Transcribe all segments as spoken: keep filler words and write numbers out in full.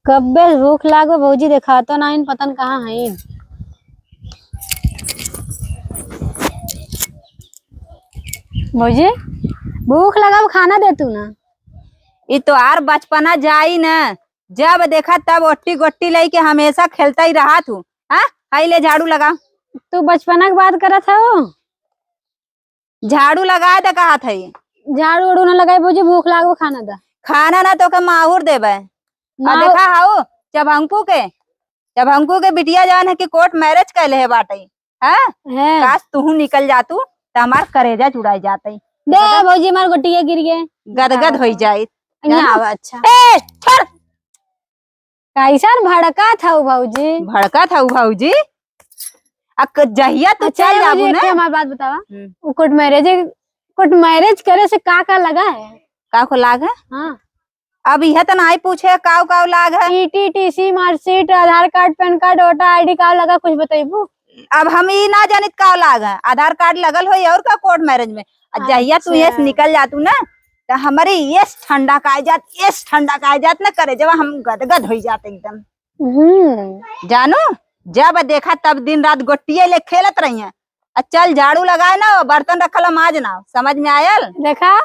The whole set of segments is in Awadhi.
कब्बे से भूख लागो भौजी, देखातो नाहीं, पता न कहाँ हईन। भौजी, भूख लगा, खाना दे तू ना। ई तोहार बचपना जाई न, जब देखा तब ओट्टी गोट्टी लइके हमेसा खेलतइ रहत हू। हाँ, हई ले झाड़ू लगा। तू बचपना के बात करत हऊ? झाड़ू लगाए द कहत हई। झाड़ू उड़ू न लगाई भौजी, भूख लागो, खाना द। खाना ना तोके माहुर देबे। आ माहु- देखा हऊ, चभंकू के, चभंकू के बिटिया जवन है कि court marriage कइले है बाटइ। हाँ? हैं। काश तुहू निकल जातू, त हमार करेजा जुड़ाइ जातइ। दे भौजी, हमार गोटिया गिर गए। गदगद होई जाइत। यहाँ जानो? आवा, अच्छा। ए, छोड़। कैसन भड़कत हऊ भौजी? भड़कत हऊ भौजी? आ क-, जहिया तू अच्छा, चल ए भौजी, जाबू एक ना। ठे हमार बात बतावा। हम्म। उ court marriage, court marriage करे से का का लगा है? का को लाग है? हाँ। अब इहे त नाहीं पूछे काव काव लाग है। TT, TC, marksheet, Aadhaar card, PAN card, voter ID काव लगा, कुछ बतइबू? अब हम ई ना जानित काव लाग है। आधार कार्ड लगल होई और का court marriage में। आ जहिया तू अच्छा। यहाँ से निकल जातू ना, त हमरे यस ठंडा काए जात, यस ठंडा काए जात ना करे, जब हम गदगद होई जात एकदम। हम्म। जानू, जब देखा तब दिन रात गोटिये ले खेलत रही हैं। आ चल झाड़ू लगाए ना, बर्तन रखल ह माज ना, समझ में आयल? देखा,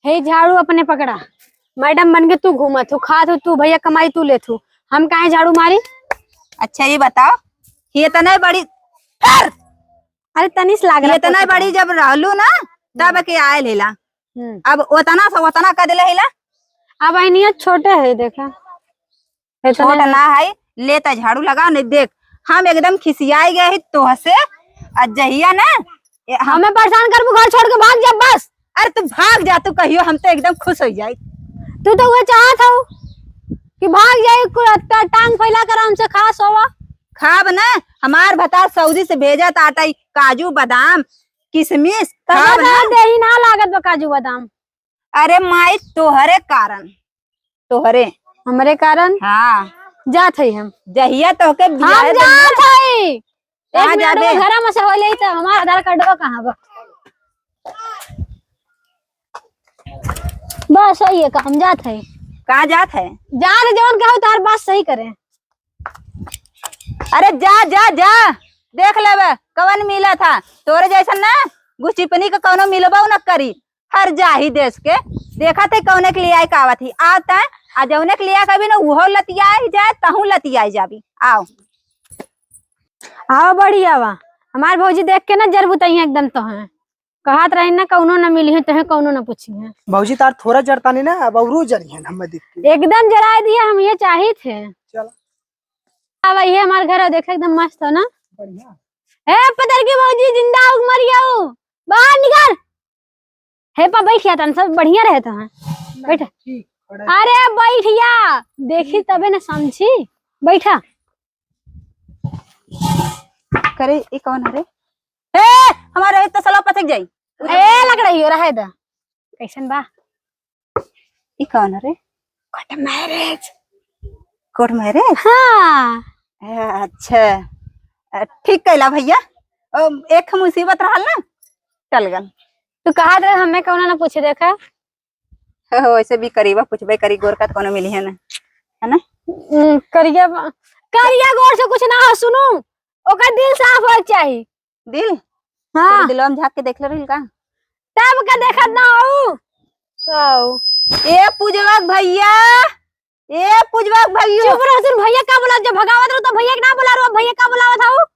हे झाड़ू अपने पकड़ा, मैडम बन के तू घूमत हू, खात हू तू, भैया कमाई तू लेत हू, हम काहे झाड़ू मारी? अच्छा ये बताओ, ये इतने बड़ी, अरे तनिस लाग रहा ये इतने बड़ी जब रहलू ना, तब हम्म। के आयल हेला। हम्म। अब ओतना से ओतना कर देले हेला। अब अनिया छोटे है, देखा। इतने छोट ना है, ले त झाड़ू लगाओ, नहीं देख, हम एकदम खिसियाई गए ही तोहसे। आ जहिया ना, ए, हम हमें परेशान करबू, घर छोड़ के भाग जा बस। अरे तू भाग जा, तू कहियो हम तो एकदम खुश हो जाई। तू तो वो चाहत हऊ कि भाग जाई, कु-, टा-, टांग फैला कर हमसे खा सोवा। खाब ना, हमार भतार सऊदी से भेजत आटई काजू बादाम किशमिश, तब खाब ना। देही ना लागत बा काजू बादाम। अरे माई तोहरे कारण, तोहरे। हमरे कारण? हाँ। जात हई हम। जहिया तोहके हम बियाहे जात देबे। हई। एक कहाँ मिनट जाबे? में घरा में से हो लेई त हमार आधार कार्डवा कहाँ बा? बस सही है, हम जात हई। कहाँ जात है? जात है, जवन कहू तार बात सही करे। अरे जा, जा, जा, देख लेबे कवन मिला था। तोरे जैसन ना गुचिपनी के कौनो मिलबो न करी। हर जाही देश के, देखत है कौने के लिए आए का आवत ही। आवत है, आ जौने के लिए आए कभी ना उहो लतियाई जाए, तहूँ लतियाई जाबी। आओ। आवा बढ़िया बा। हमार भौजी देख के ना जर बुतइहें एकदम तोहें। कहत रही ना कौनो ना मिली है, तोहें कौनो ना पूछी है। भौजी तार थोड़ा जरतानी ना, अब औरो जरी है हमें देख के। एकदम जराए दिया, हम ये चाहित है। चल। अब ये हमार घर है, देख एकदम मस्त हो ना। बढ़िया। ए पतर की भौजी जिंदा हो मर गया हो, बाहर निकल। हे पा बैठ जा, तन सब बढ़िया रहत है। बैठ। ठीक, खड़ा। अरे बैठ जा, देखी तबे ना समझी। बैठा। करे ई कौन हरे? ए हमारे एक तो सला पचक जाई। ए लग रही हो रहे दा। कैसन बा? ई कौन हरे? Court marriage। Court marriage? हाँ। ए, अच्छा। अ, ठीक कैला भैया। ओ, एक मुसीबत रहल ना, टल गल। तू कहत रहे हमें कौनो ना पूछे देखा। हो, हो, वैसे भी करीबा पूछबे करी, गोरका त कौनो मिली है ना, है ना? हम्म, करिया बा-, करिया गोर से कुछ ना हो, सुनू, ओकर दिल साफ होए के चाही। दिल? हाँ। तोरे दिलवा में झांक के देख ले रही का? तब का देखत ना हो? का हो? ए पूजवा के भैया, ए पूजवा के भैया। चुप रहो, सुन, भैया का बोला, जब भगावत रहो तो भैया के ना बोला रहो, भैया का बोलावत हो?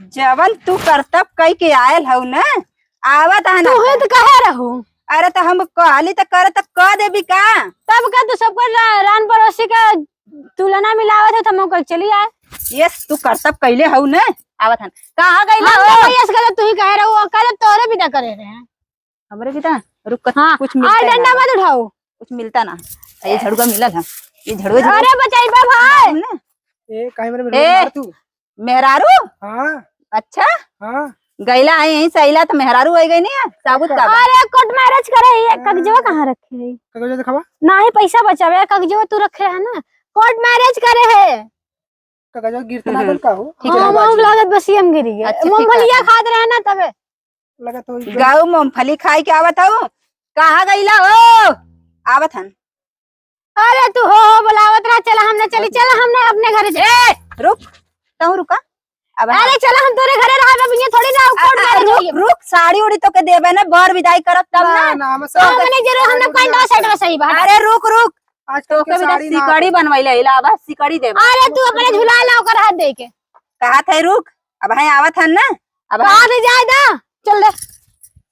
जवन तू करतब कई के आयल हऊ न, आवत है ना। तू ही तो कहे रहू। अरे तो हम कहली तो करे तो कह देबी का? तब का तू सबको रा-, रान पड़ोसी का तुलना मिलावत है, तो हम कह चली आए। यस, तू करतब कैले हऊ न, आवत हन। कहाँ गइला हम हो? तो यस करे तू ही कहे रहू, कल तोरे बिदा करे रहे हैं। हमरे बिदा? रुक, हाँ, कुछ मिलता आज है डंडा ना। मत उठाओ। कुछ मिलता ना। ये झड़ुआ मिलल है, ये झड़ुआ, झड़ुआ। अरे बचाइबा भाई। ना। ए, काहे मेरे ए, मेहरारू तू? मेहरारू? हाँ। अच्छा? हाँ। गैला आई यहीं से अइला त मेहरारू होइ गई नहीं है, साबुत का बा? अरे, court marriage करे ही, हाँ। कागजवा कहाँ रखे है? कागजवा दिखावा। नाही, पैसा बचावे, कागजवा तू रखे है ना, court marriage करे है। कागजवा गिरते हम्म। लागल का हो? ठीक हाँ, है। हम लागत बस ये हम गिरी गए। अच्छा, ठीक है, मूंगफलिया अच्छा। खात रहे ना तबे। लगत हो गऊ मूंगफली खाई के आवत हऊ, कहाँ गईला हो? आवत हन। अरे तू हो, हो बोलावत रहा, चला हम ना चली, हाँ, अरे, ए, रुक, तू रुका। अब अरे, चला, हम तोरे घरे रहब, अब ये थोड़ी ना आ, कोर्ट आ, मैरिज रुक, होइए। रुक, साड़ी उड़ी तोके देबे ना, बर विदाई करब तब ना, ना। ना, हम तो सब हमने जरूर, हमने पैंटवा शर्टवा सही बा। अरे, रुक, रुक, आजकल तोके के भी तो साड़ी ना सिकड़ी बनवाइले, इलाहाबाद सिकड़ी देबे। अरे, तू अपने झुला ला ओकर हाथ दे के। कहत है, रुक, अब है आवत हन ना, अब कहाँ है। दे जाए दा, चल दे।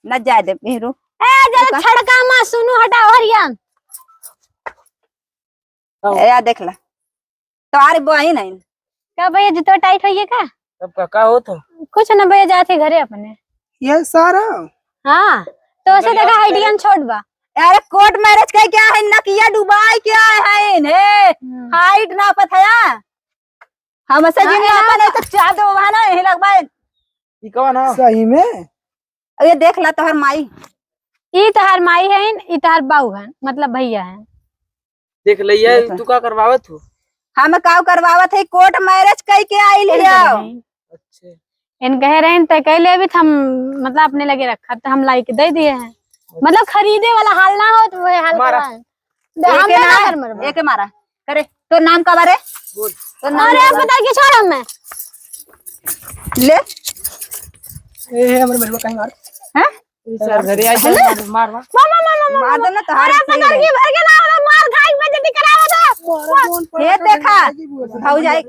न जाए दे, मेहरू। ए, जरा रुका। छड़का मा सुनू, हटा, हरियान। ए, आ देख ला। तोहार बहिन है। का भैया, जूता टाइट होइए का? तब का, का होत हो? कुछ ना भैया, जात है घरे अपने। ये सारा? हाँ, तो उसे देखा, हाइटियन छोट बा। अरे, कोर्ट मैरिज के क्या है, नकिया डुबाई क्या है, हे? हम्म। हाइट नापत है। हमसे हाँ, जिन है ना। अपन है तो चार दो वहाँ ना, यही लगबा। ई कवन हो? सही में? अब ये देख ला तोहर माई। ई तोहर माई है, ई तोहर बाऊ है, मतलब भैया है। देख ले, ये देख ले। तू का करवावत हो? हम का करवावत है, कोर्ट मैरिज कई के आइल कई हियो। के रहे? अच्छा। इन कहे रहे त कह ले, अभी हम, मतलब, अपने लगे रखा, तो हम लाई के दे दिए हैं। अच्छा। मतलब, खरीदे वाला हाल ना हो, तो वह हाल मारा। कराए। दे, हम एके ना ना, कर मरबा। एके मारा। करे, तोर नाम का बारे? बोल। तोर नाम अरे, का बा? पता है कि छोड़ हमें। ले। ए, हमरे मरबा कहीं मार। हैं? ई सार घरे आई, हेलो? मार, मार, मार। मार, मार, मार, मार, मार मार। दो ना, तोहार अरे, सीन पकड़ है। के भर के ना, मार खाई, बेइज्जती करावा था। मारा जोन पड़ा हे था, देखा, लगी बुआ। भौजाई।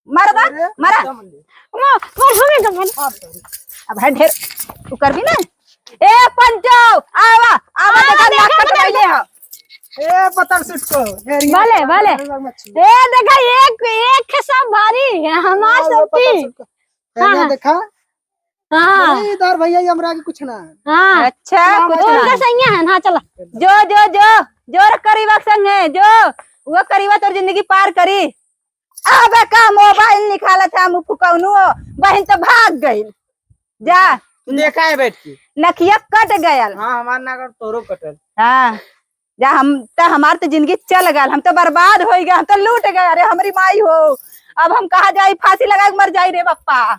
मार बा, अरे, मारा। क्या मन ले? मार, मार, हमें तो मार। मार, sorry। अब है ढेर, तू कर भी ना। ए, पंचो, आवा, आवा, हाँ, देखा, देखा, नाक देखा। कटवाइले हो। ए, पत्थर सुट को, ढेर ये भले, भले। मच्छी। ए, देखा, एक, एक के सब भारी, हमार हाँ, सब वो पत्थर की। सुट को। हाँ, हेने हाँ। देखा? हाँ। अरे, इधर भैया, ये हमरा के कुछ ना। हाँ। अच्छा, कुछ ना। उनका सही है, हाँ, चला। जो, जो, जो, जो रे करीबा के संग है, जो, वो करीबा तोर जिंदगी पार करी। अबे का मोबाइल निकालत है, मुँह फुकौनु, बहिन तो भाग गइल। जा। तू देखा है बैठ के। नखिया कट गयल। हाँ, हमार ना कट, तोरो कटल। हाँ। जा, हम त, हमार त जिंदगी चल गयल, हम त बर्बाद होइ गए, हम त लूट गए। अरे हमरी माई हो, अब हम कहाँ जाई, फांसी लगा के मर जाई रे बप्पा।